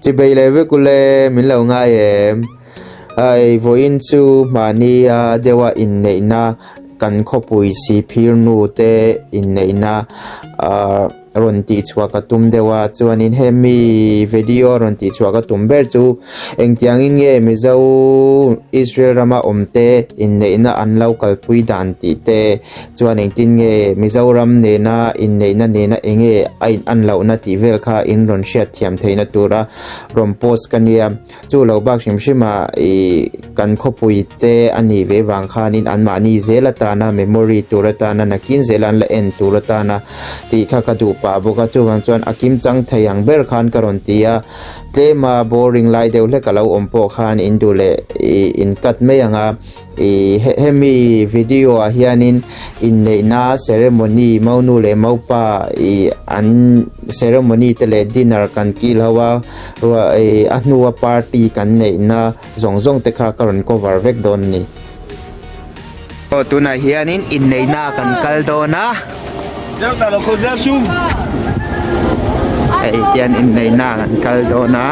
Chibei leh vek ule min lo ngai em? Ai vawiin chu mahni a deuha inneihna kan khawpui Sihphir nu te inneihna ah rawn tihchhuah ka tum deuh a chuanin hemi video rawn tihchhuah ka tum ber chu engtiangin nge Mizo Israel rama awm te inneihna an lo kalpui dan tih te chuan engtin nge Mizoram nena inneihna nena enge a in an lohna tih vel kha in rawn hriat thiam theihna tura rawn post ka nia. Chu lo bak hrim hrim a ih kan khawpui te a nih ve vang khanin anmahni zel atana memory tur atana nakin zel an la en tur atana tih kha ka duh pah bawk a chuvang chuan a kim chang thei ang ber khan ka rawn ti a tlema boring lai deuh hlek a lo awm pawh khan in duh leh ih in cut mai ang a. Ih hemi video ah hianin inneihna ceremony maunu leh maupa ih an ceremony te leh dinner kan kil ho a ruah ih a hnua party kan neihna zawng zawng te kha ka rawn cover vek dawn a ni. Aw tunah hianin inneihna kan kal dawn a. Hei hian inneihna kan kal dawn a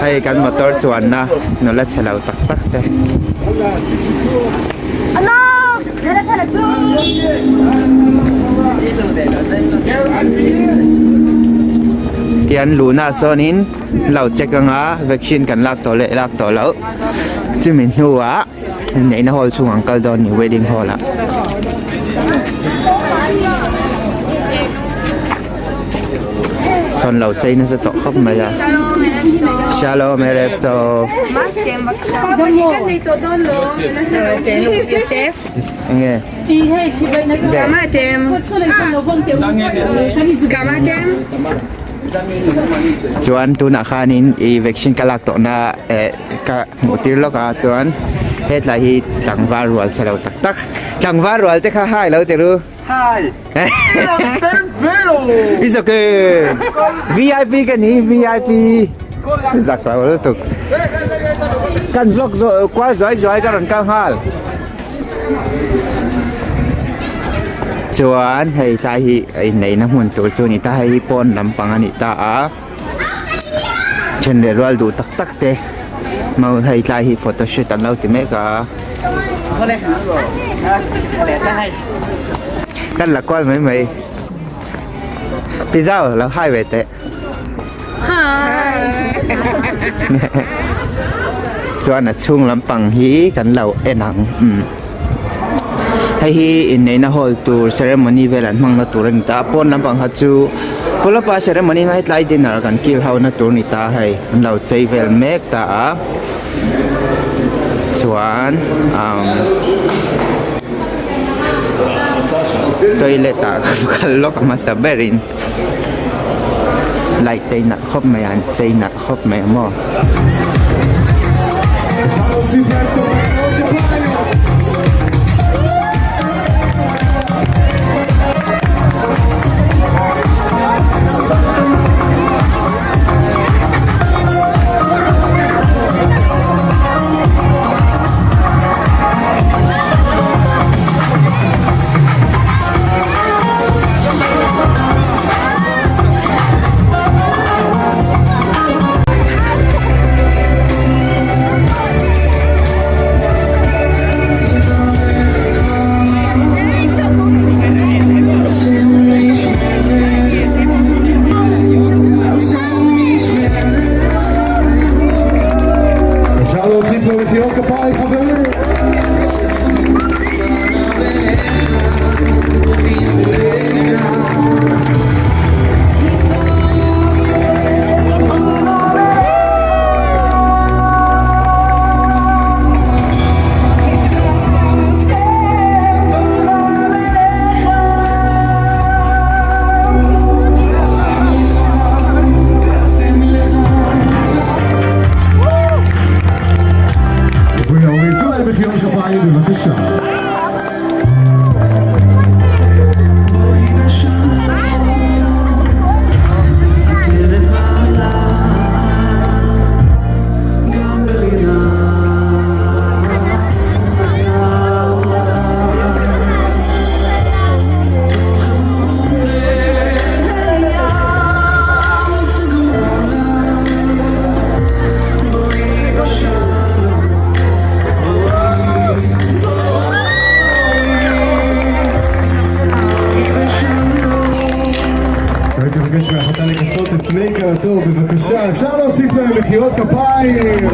hei kan motor chuanna nula chhe lo tak tak te. Tian luhna sawnin lo check anga vaccine kan lak tawh leh lak tawh loh chumi hnuah. Inneihna hall chhung an kal dawn ni wedding hall ah. Sawn lo chei nasa tawh khawp mai a. Shalom erev tov. Enge? Chuan tunah khanin i vaccine ka lak tawhna eh ka hmuh tir lawk a chuan hetlai hi tlangval rual chhe lo tak tak tlangval rual te kha hai lo ti ru Hi It's okay VIP ka ni VIP zak lo lutuk kan vlog zo kual zuai zuai ka rawn kal nghal chuan hei tlai hi inneihna hmun tur chu a ni ta hei hi pawn lampang a ni ta a. Then leh rual duh tak tak te mau hei tlai hi photo shoot an lo ti mek a. Kan la kual mai mai. Pi Zau lo hai ve teh. Chuan a chhung lampang hi kan lo en ang umm. Hei hi inneihna hall tur ceremony vel an hmangna tur a ni ta a pawn lampang kha chu pawlapa ceremony hma hi tlai dinner kan kil ho na tur a ni ta hei an lo chei vel mek ta a chuan umm toilet ah ka va kal lawk a hmasa berin light te in ah khawp mai a an chei nalh khawp mai a maw. לכסות את פני כלתו, בבקשה, אפשר להוסיף להם מחיאות כפיים!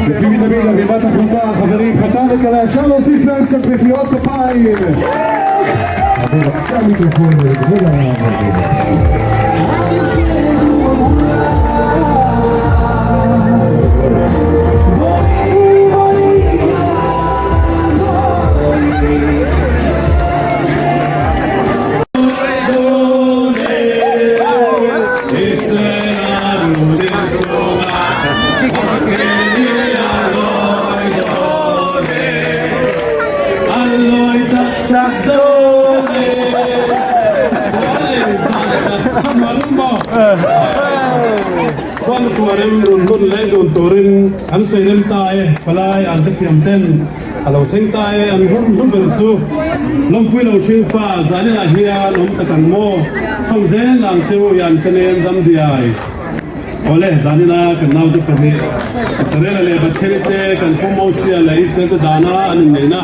לפי מתמיד לבימת החופה, חברים, חתן וכלה, אפשר להוסיף להם קצת מחיאות כפיים! בבקשה מיקרופון לגבול An sawi rem ta e, palai an hrethiam ten a lo thleng ta e, an hun hlu ber chu lawmpui lo hring fa zaninah hian awm tak ang maw? Chhawm zel lang chu i an ka nen dam diai. Awle, zanina kan naute pahnih Israela leh Batheli te kan pu Mosia leh Israel te dana an inneihna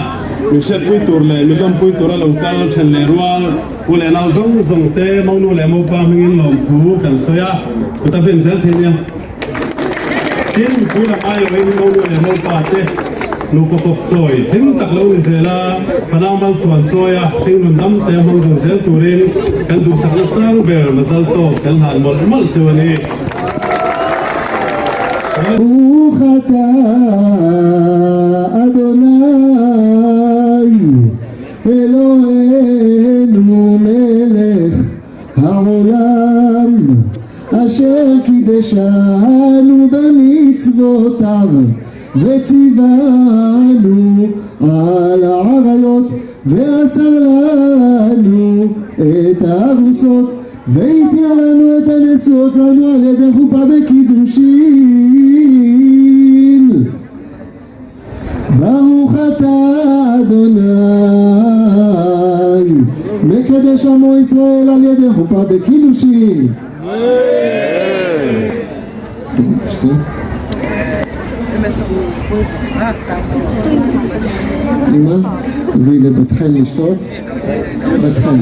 min hriatpui tur leh min lawmpui tura lo kal then leh rual u leh nau zawng zawng te Monu leh Mopa hmingin lawmthu kan sawi a, kut a bin zel thei nia. Tin, mipui lam aiawhin Monu leh Mopa te nupa kawp chawi hlim tak lo ni zel a, fanau malthuan chawi a, hringnun dam te hmang dun zel turin kan duhsakna sang ber mazal tawk kan hlan mawlh mawlh chu a ni. Baruch ata Adonai Eloheinu melech העולם אשר קידשנו במצוותיו וציוונו על העריות ואסר לנו את הארוסות והתיר לנו את הנשואות לנו על ידי חופה וקידושין ברוך אתה אדוני מקדש עמו ישראל על ידי חופה וקידושין. אמא, תביאי לבת חן לשתות. בת חן.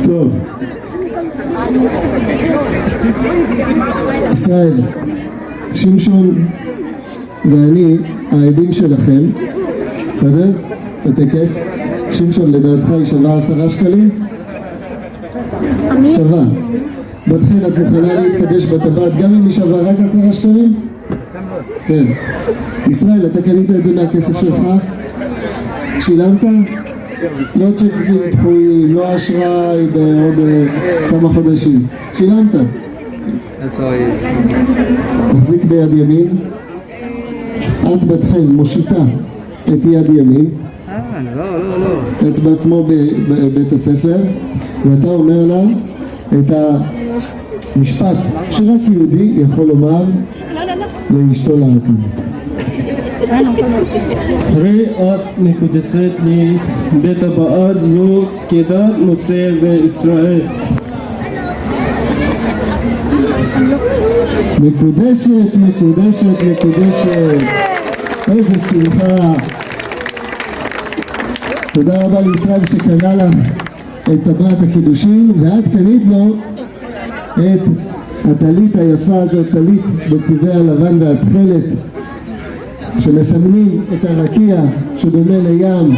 טוב. ישראל, שמשון ואני העדים שלכם, בסדר? בטקס. שמשון, לדעתך היא שווה 10 שקלים? שווה. בת חן, את מוכנה להתקדש בטבעת גם אם היא שווה רק 10 שקלים? כן. ישראל, אתה קנית את זה מהכסף שלך? שילמת? לא צ'קים דחויים, לא אשראי בעוד כמה חודשים. שילמת. תחזיק ביד ימין. את בת חן מושיטה את יד ימין. אצבע כמו בבית הספר, ואתה אומר לה את המשפט שרק יהודי יכול לומר לאשתו לעתיד. הרי את מקודשת לי בטבעת זו כדת משה וישראל. מקודשת, מקודשת, מקודשת, איזה שמחה. תודה רבה לישראל שקנה לך את טבעת הקידושין ואת קנית לו את הטלית היפה הזאת, טלית בצבעי הלבן והתכלת שמסמנים את הרקיע שדומה לים,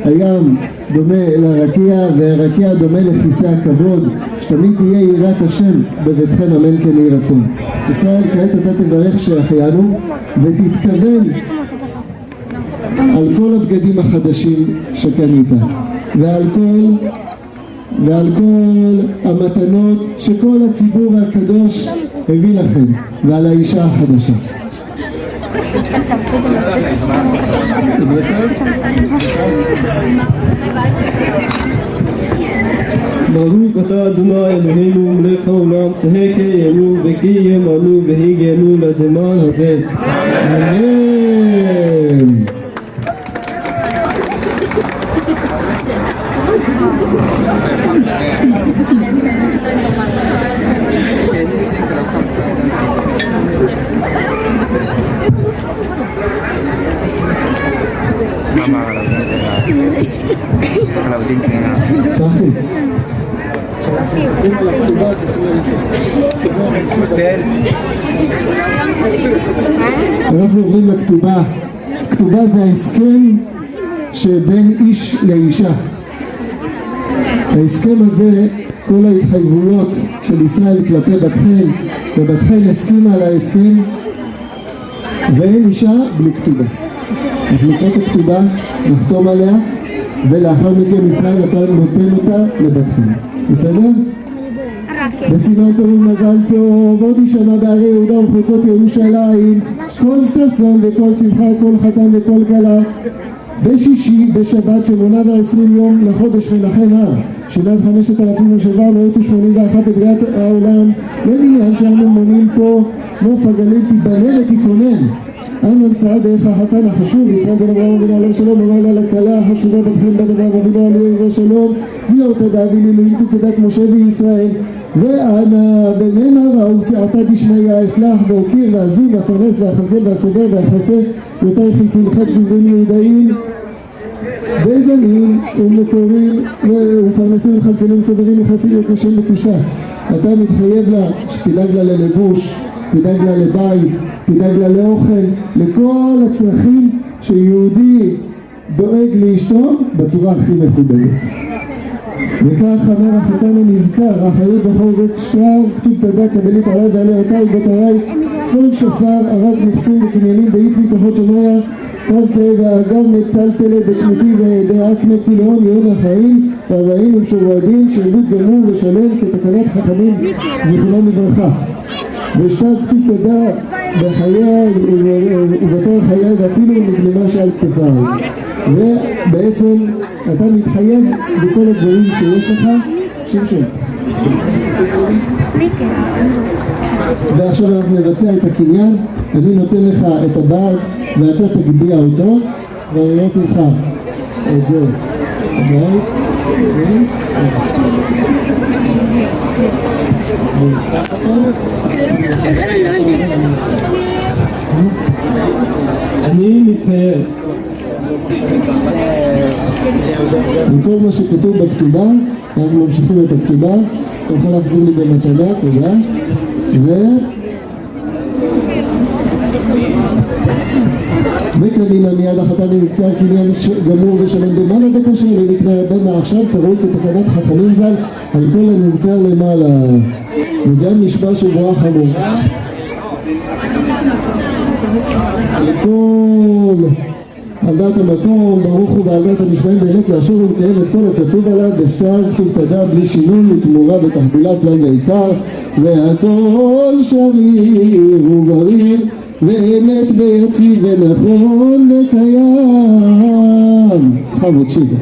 הים דומה לרקיע והרקיע דומה לכיסא הכבוד, שתמיד תהיה יראת השם בביתכם אמן כן יהי רצון. ישראל כעת אתה תברך שהחיינו ותתכוון על כל הבגדים החדשים שקנית ועל כל ועל כל המתנות שכל הציבור הקדוש הביא לכם ועל האישה החדשה. ברוך אתה אדוני אלוהינו מלך העולם שהחיינו וקיימנו והגיענו לזמן הזה. אמן. צחי. אנחנו עוברים לכתובה. כתובה זה ההסכם שבין איש לאישה. ההסכם הזה, כל ההתחייבויות של ישראל כלפי בת חן, ובת חן הסכימה להסכם, ואין אישה בלי כתובה. אנחנו נקרא את הכתובה, נחתום עליה, ולאחר מכן ישראל אתה נותן אותה לבת חן. בסדר? בסימן טוב ומזל טוב, עוד יישמע בערי יהודה ובחוצות ירושלים, קול ששון וקול שמחה, קול חתן וקול כלה. בשישי, בשבת, 28 יום לחודש מנחם אב, שנת 5781 לבריאת העולם, למניין שאנו מונים פה, נוף הגליל תיבנה ותיכונן. אנא צעד דרך החתן החשוב, ישראל בן אברהם אבינו עליו שלום, אמר לה לכלה החשובה בת חן בת אברהם אבינו עליו שלום, ויורתא דאבי לאלוהים כדת משה וישראל, ואנא בני מרא ובסייעתא דשמיא אפלח ואוקיר ואזוב ואפרנס ואכלכל ואסדר ואכסה יותר חלקי גובים יהודאים וזנים ומקורים ומפרנסים ומכלכלים וסודרים נכנסים להיות נשים בקושה. אתה מתחייב לה שתדאג לה ללבוש, תדאג לה לבית, תדאג לה לאוכל, לכל הצרכים שיהודי דואג לאשתו בצורה הכי מכובדת. וכך אמר החתן הנזכר, האחריות בכל זאת שטר, כתוב תדע קבלית עלי ועלי אותי ובתרי, כל שופר ערד נכסים וקניינים דאית לי כוחות שמיא, קרקע ואגב מטלטלה בקנתי ודאקנה כולהון יום החיים והבאים ומשועבדים שעבוד גמור ושלם כתקנת חכמים זיכרונם לברכה. ושטר כתוב תדע בחיי ובתר חיי ואפילו מגלמה שעל כתפיי. ובעצם אתה מתחייב בכל הדברים שיש לך, שמשון. ועכשיו אנחנו נבצע את הקניין, אני נותן לך את הבעל ואתה תגביה אותו, כבר הראיתי לך את זה הבית, כן? אני מתחייב עם כל מה שכתוב בכתובה, אנחנו ממשיכים את הכתובה, אתה יכול להחזיר לי במתנה, תודה. ו... וקנינה מיד החתן נזכר קניין גמור ושלם במעלה דקשה ומקנה הרבה מעכשיו קרוי כתקנת חכמים ז"ל על כל הנזכר למעלה וגם נשבע שבועה חמורה לכל על דעת המקום, ברוך הוא בעל דעת הנשבעים באמת לאשר ולקיים את כל הכתוב עליו בשטר כתוב תדע בלי שינוי ותמורה ותחבולה כלל ועיקר והכל שריר ובריר ואמת ויציב ונכון וקיים. בכבוד שיבה.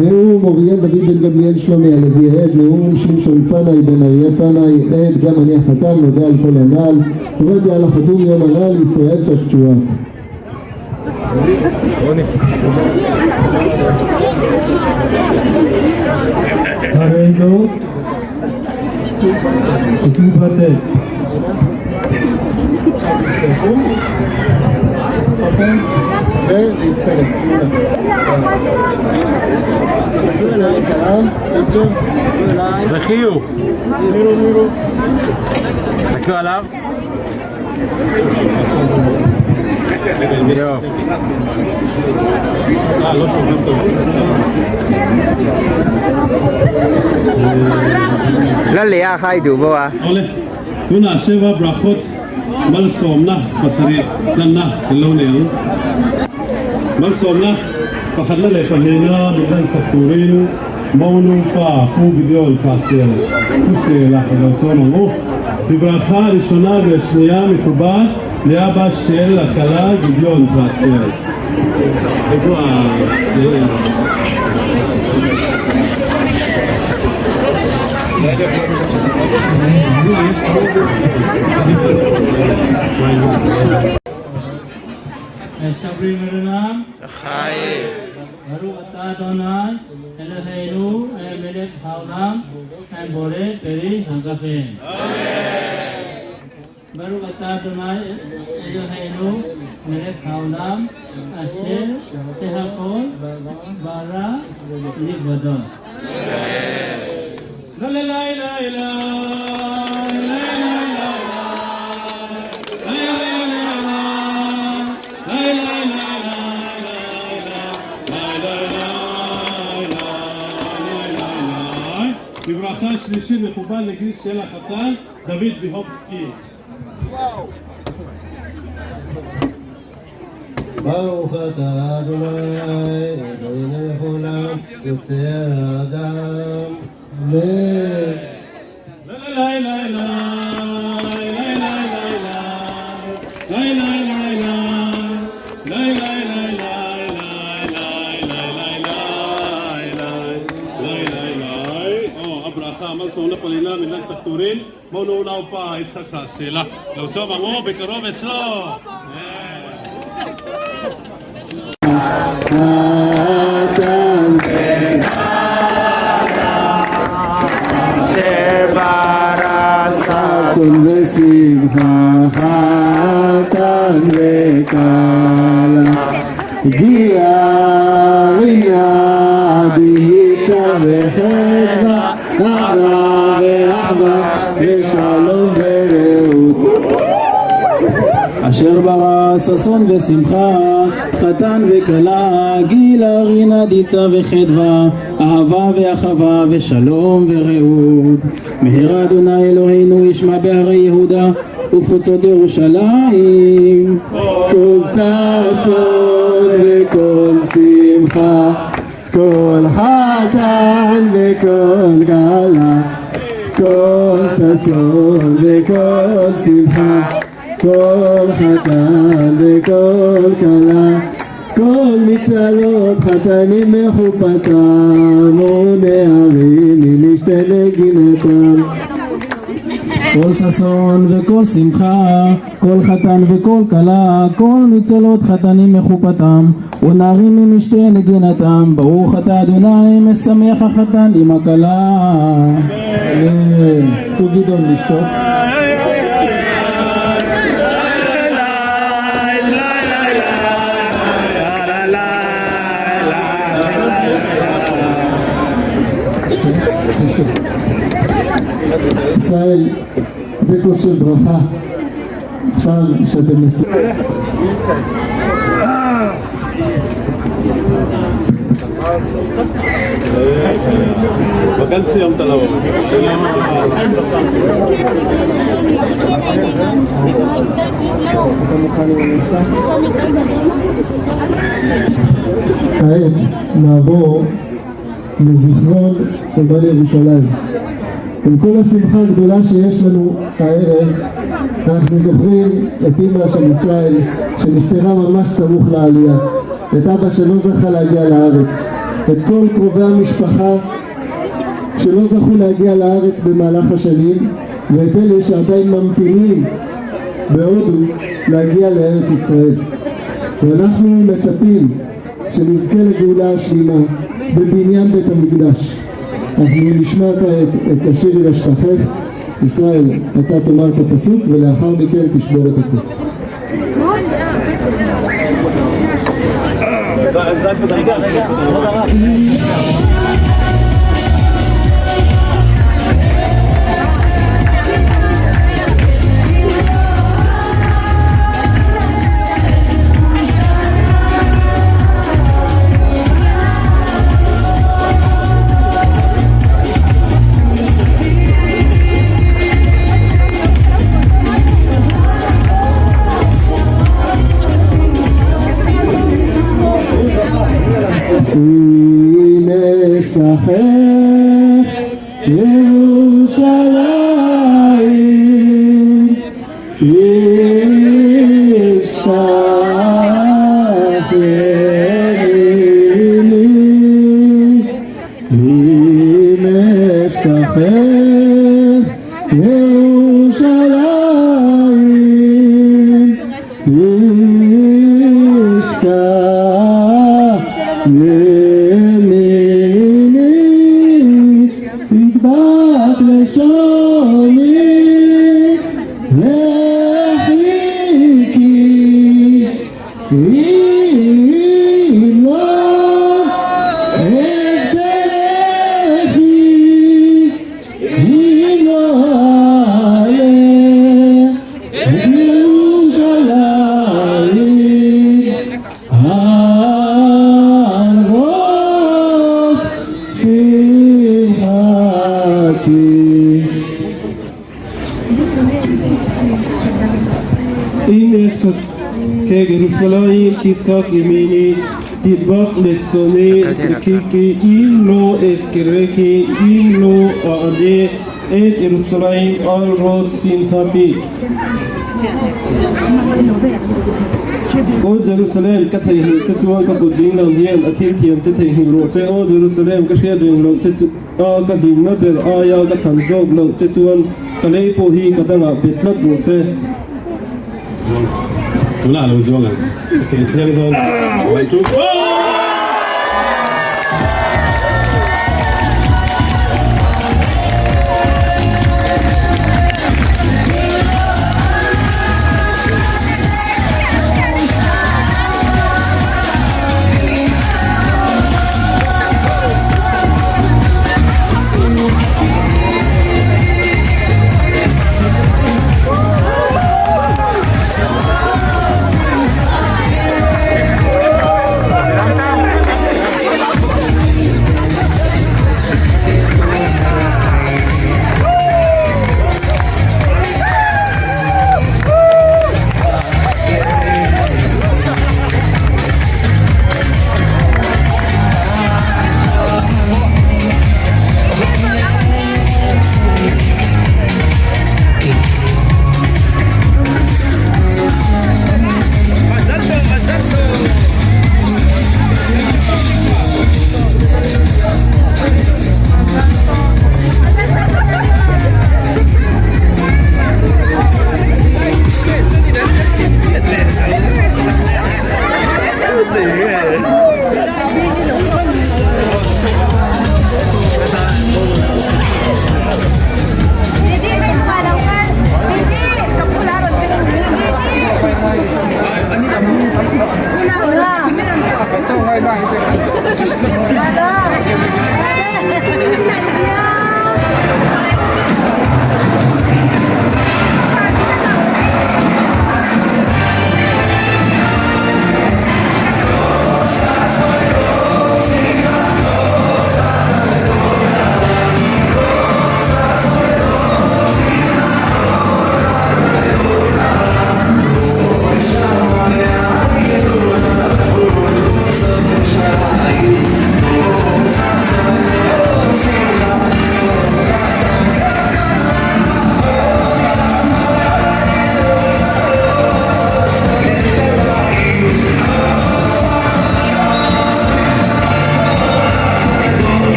נאום אוריאל דוד בן גמליאל שלומי הלוי עד, נאום שמשון פנאי בן אריה פנאי עד, גם אני החתן מודה על כל הנ"ל, עובדיה על החתום יום הנ"ל ישראל צ'קצ'ואק. הרי זאת כתובתך. ולהצטרף. זה חיוך. תסתכלו עליו. יופי. Lalea khai duh bawk a. Awle, tunah Sheva Brachot malsawmna pasarih hlanna kan lo nei ang. Malsawmna pakhatna leh pahnihna min hlansak turin Monu pa Pu Gideon Thahsel Pu Sela kan lo sawm ang u. Bibrakha Rishona Veshnia Mekubad Leaba Shel Akala Gideon Thahsel שברי מרנם ברוך אתה אדוני אלוהינו מלך העולם בורא פרי הגפן. ברוך אתה אדוני אלוהינו מלך העולם אשר שהכל ברא לכבודו. בברכה שלישית מכובד לגיס של החתן דוד ביהובסקי. ברוך אתה אדוני אלוהינו מלך העולם יוצר האדם. אמן. חתן ששון ושמחה חתן וכלה הגיע רינה דיצה וחדווה אהבה ואחווה ושלום ורעות. אשר ברא ששון ושמחה, חתן וכלה, גילה, רינה, דיצה וחדווה, אהבה ואחווה ושלום ורעות. מהרה אדוני אלוהינו ישמע בהרי יהודה ובחוצות ירושלים. כל ששון וכל שמחה, כל חתן וכל כלה, כל ששון וכל שמחה, כל חתן וכל כלה, כל מצלות חתנים מחופתם, ונערים ממשתה נגינתם. כל ששון וכל שמחה, כל חתן וכל כלה, כל מצלות חתנים מחופתם, ונערים ממשתה נגינתם, ברוך אתה אדוני משמח החתן עם הכלה. אמן. וגדעון לשתות. ישראל, זה כוס של ברכה. עכשיו שאתם מסוים. Kan siam ta lo. אתה מוכן עם המשתה? כעת נעבור לזיכרון חורבן ירושלים. עם כל השמחה הגדולה שיש לנו הערב, אנחנו זוכרים את אמא של ישראל שנפטרה ממש סמוך לעלייה, את אבא שלא זכה להגיע לארץ, את כל קרובי המשפחה שלא זכו להגיע לארץ במהלך השנים, ואת אלה שעדיין ממתינים בהודו להגיע לארץ ישראל. ואנחנו מצפים שנזכה לגאולה השלמה בבניין בית המקדש. אנחנו נשמע כעת את השיר אם אשכחך. ישראל, אתה תאמר את הפסוק ולאחר מכן תשבור את הכוס. אם אשכחך ירושלים, תשכח ימיני, אם אשכחך ירושלים, תשכח ימיני, תדבק לשוני לחיקי, אם לא אזדרכי, אם לא אעלה את ירושלים על ראש שמחתי. אם אשכחך ירושלים תשכח ימיני, תדבק לשוני לחכי, אם לא אזכרכי, אם לא אעלה את ירושלים על ראש שמחתי. Aw Jerusalem, ka theihnghilh che chuan ka kut ding lam hian a thil thiam te theihnghilh rawh se. Aw Jerusalem, ka hriat reng loh che chu a ka hlimna ber aia ka thlan zawk loh che chuan ka lei pawh hi ka dangah bet tlat rawh se. Zuang, tunah a lo zuang ang, ka keh chiang dawn, 1 2 3.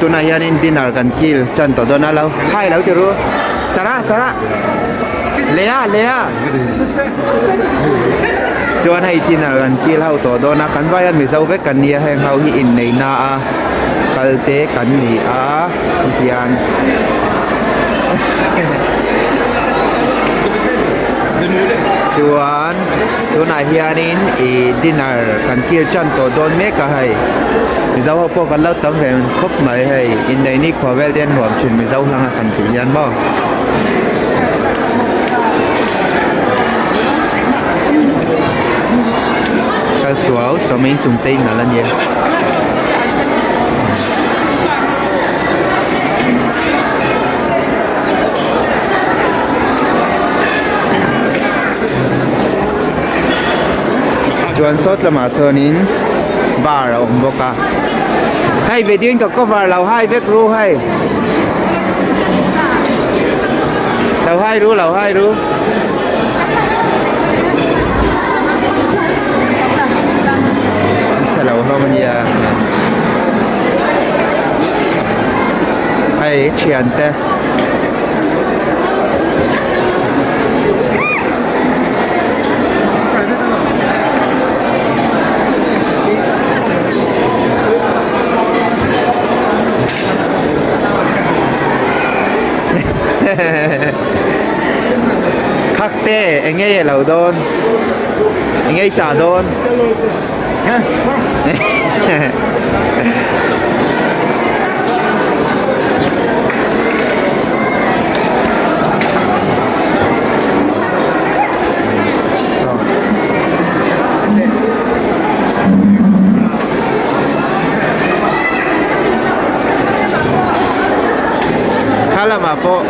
tunah hianin dinner kan kil tan tawh dawn a lo hi lo ti ru Sarah Sarah Lea Lea chuan hei dinner kan kil ho tawh dawn a kan vai hian mizo vek kan nia heng ho hi inneihna a kal te kan ni a tihian chuan tunah hianin ih dinner kan kil tan tawh dawn mek a hei mizo ho pawh kan lo tam ve khawp mai hei inneih ni khua vel te an huam thin mizo hlang a kan tih hian maw. Kal suau suau mai in chung te in nalh a nia. Chuan sawt lamah sawnin bar a awm bawk a hei video in ka cover lo hai vek ru hei lo hai ru lo hai ru. An chhe lo hlawm a nia hei thiante. Khak te eng nge i lo dawn eng nge i chah dawn. Kha lamah pawh.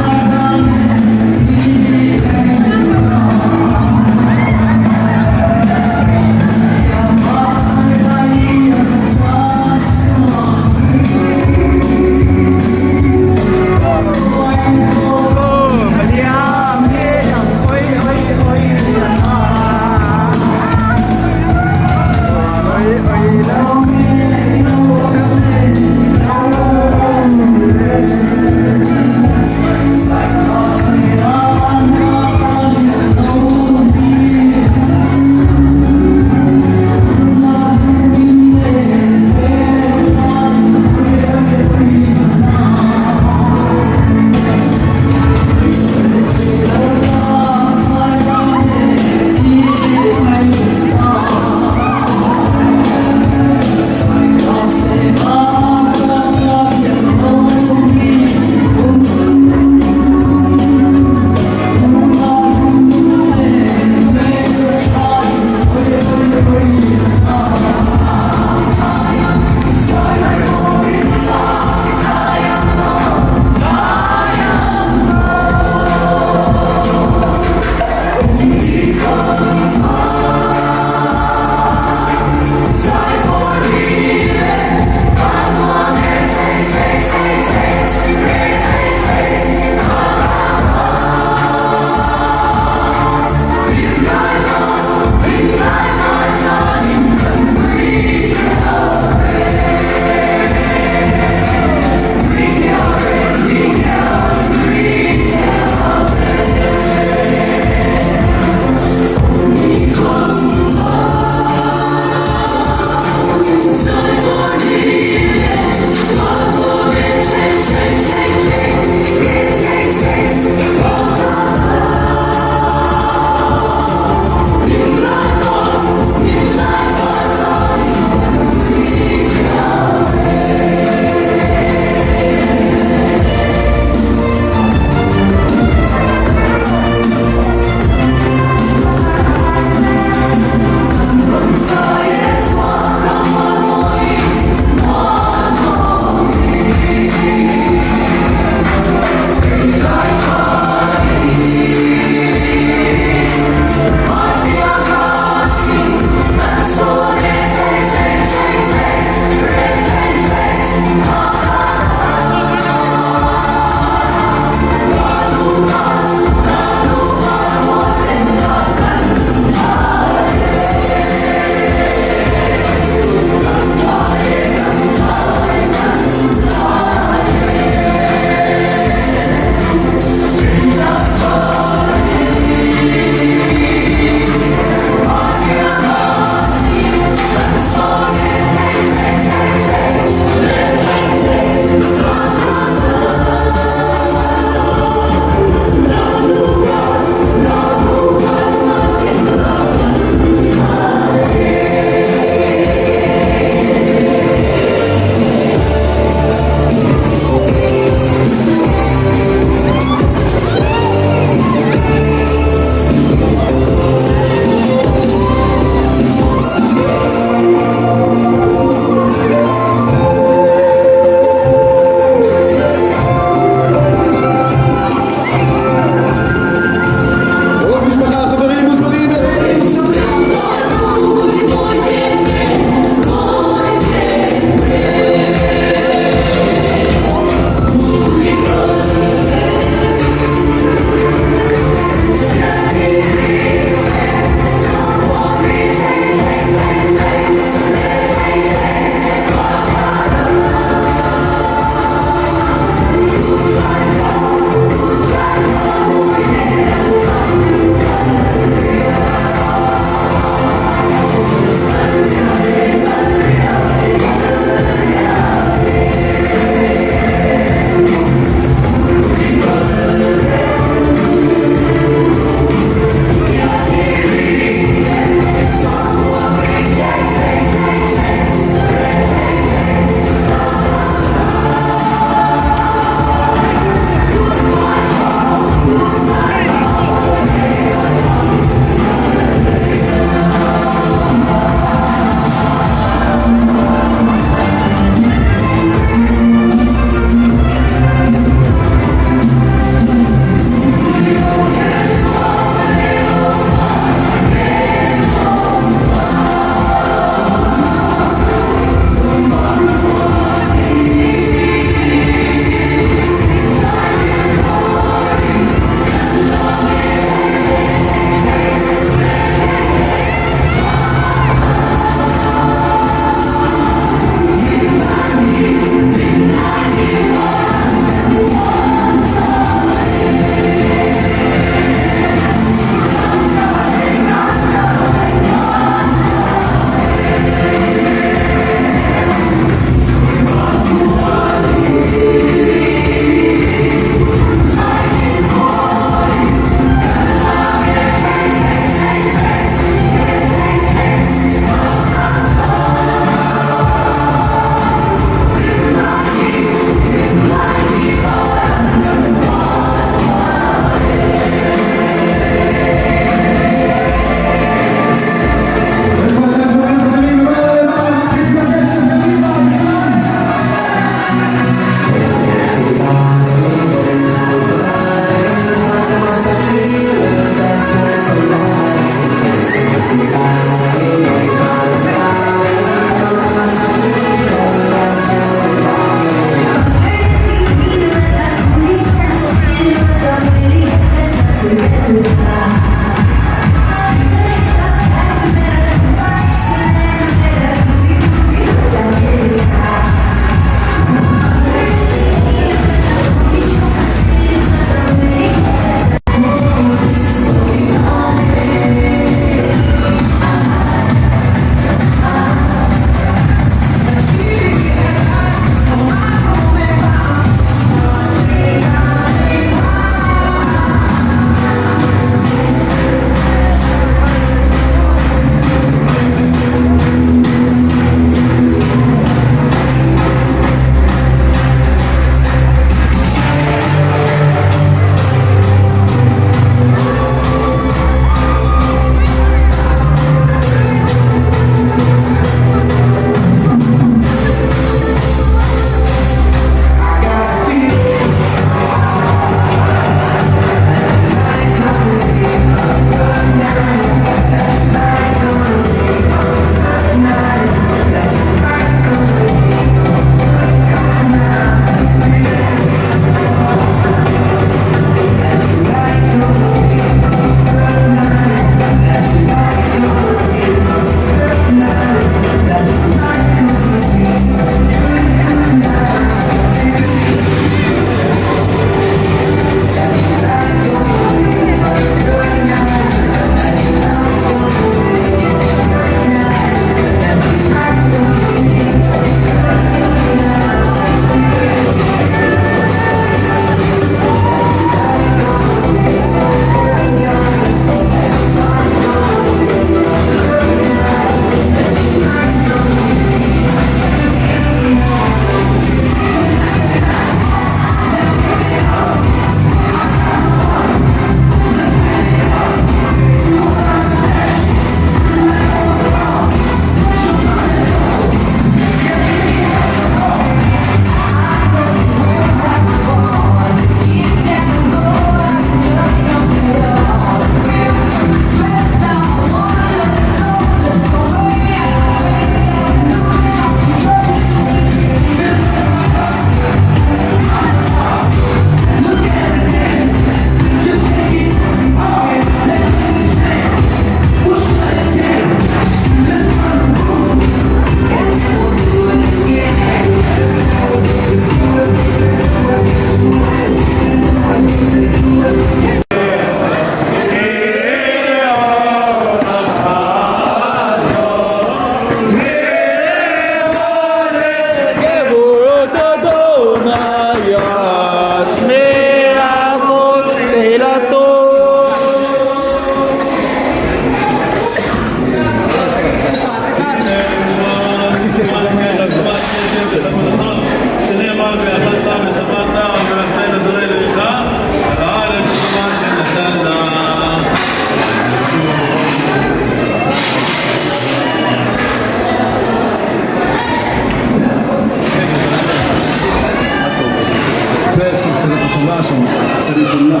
Sawm sarih thumna.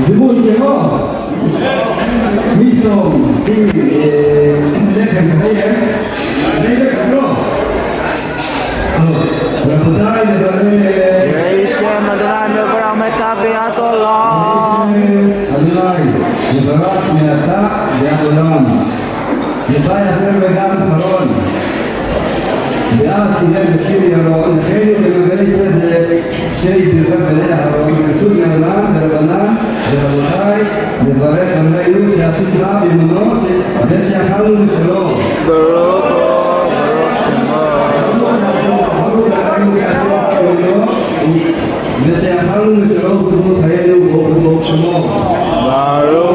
זימון כמו מיסום לחם חיים וקבלו רבותיי לברך יהי שם אדוני מברך מטביעת עולם. אדוני יברך מעתה ועד עולם יבא יסר וגם חרון ואז תהיה בשיר ירון החלו במגלי צדק שיברך בני אהרון וקשור מעולם ורבנן ורבותיי לברך עמנו שעשית בימונו ושאכלנו משלו ברוך הוא ברוך שמו. ושאכלנו משלו וברכו חיינו וברוך שמו ברוך